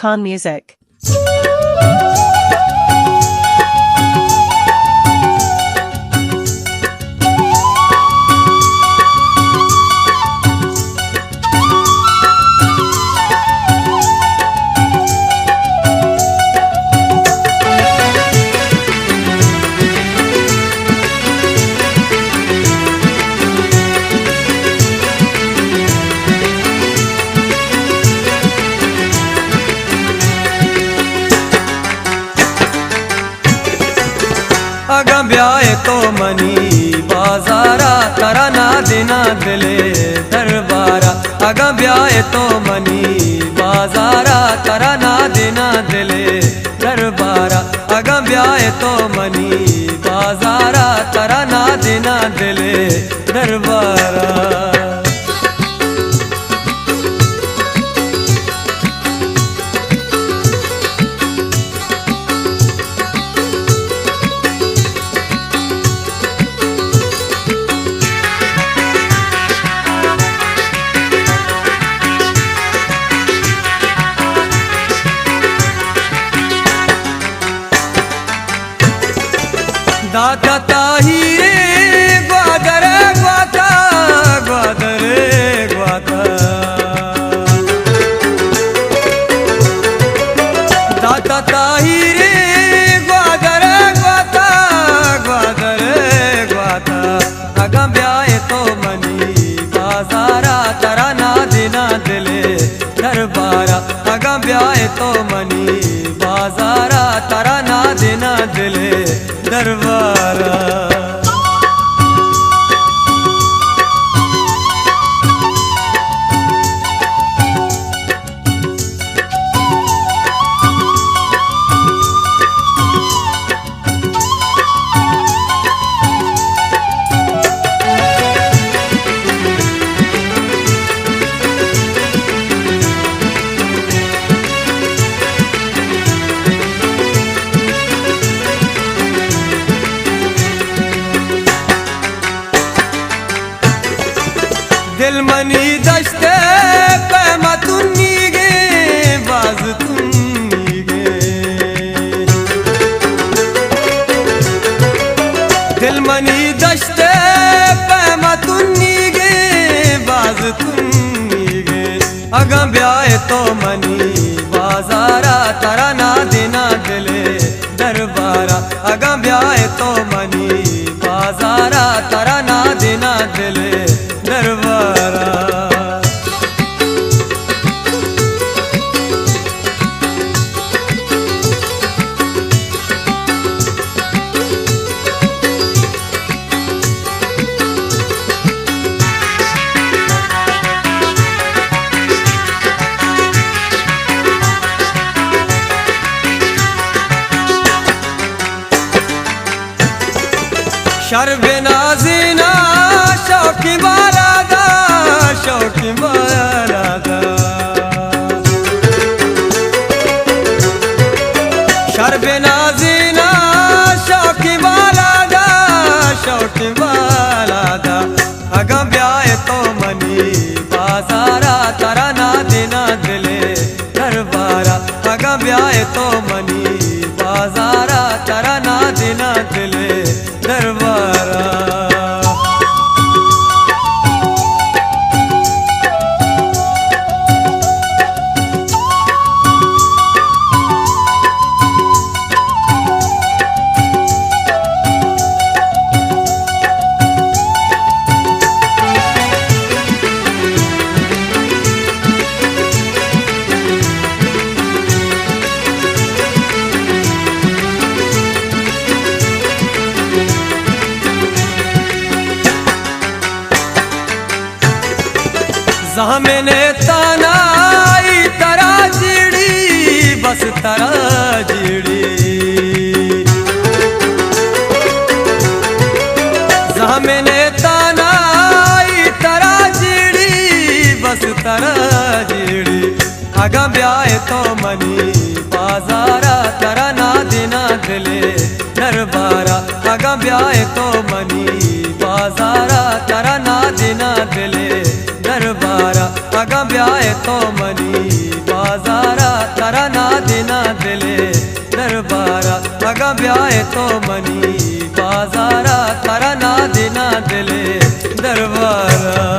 Khan Music. اگاں بیائے تو منی بازارا، ترا نادیناں دلے دربارا۔ اگاں بیائے تو منی بازارا، ترا نادیناں دلے دربارا۔ اگاں بیائے تو منی بازارا، ترا نادیناں دلے دربارا۔ داتا تاہیرے گوادر گواتا، گوادر گواتا۔ داتا تاہیرے گوادر گواتا، گوادر گواتا۔ اگاں بیائے تو منی بازارا، ترا نادیناں دلے دربارا۔ اگاں بیائے تو منی بازارا، ترا نادیناں دلے دربارا۔ دل منی دشت پہ متنیگے، باز تنیگے۔ دل منی دشت پہ متنیگے، باز تنیگے۔ اگاں بیائے تو منی بازارا، ترا نادیناں دلے دربارا۔ اگاں بیائے تو منی بازارا، ترا نادیناں دلے دربارا۔ شر بنازینا شوقیں بالادا، شوقیں بالادا۔ شر بنازینا شوقیں بالادا، شوقیں بالادا۔ اگاں بیائے تو منی بازارا، ترا نادیناں دلے دربارا۔ اگاں بیائے تو منی بازارا، ترا نادیناں دلے دربارا۔ زہمیں تانائی ترا جیڑی، بس ترا جیڑی۔ زہمیں تانائی ترا جیڑی، بس ترا جیڑی۔ اگاں بیائے تو منی بازارا، ترا نادیناں دلے دربارا۔ اگاں بیائے تو منی بازارا، ترا نادیناں دلے دربارا۔ اگاں بیائے تو منی بازارا، ترا اگاں بیائے تو منی بازارا، ترا نادیناں دلے دربارا۔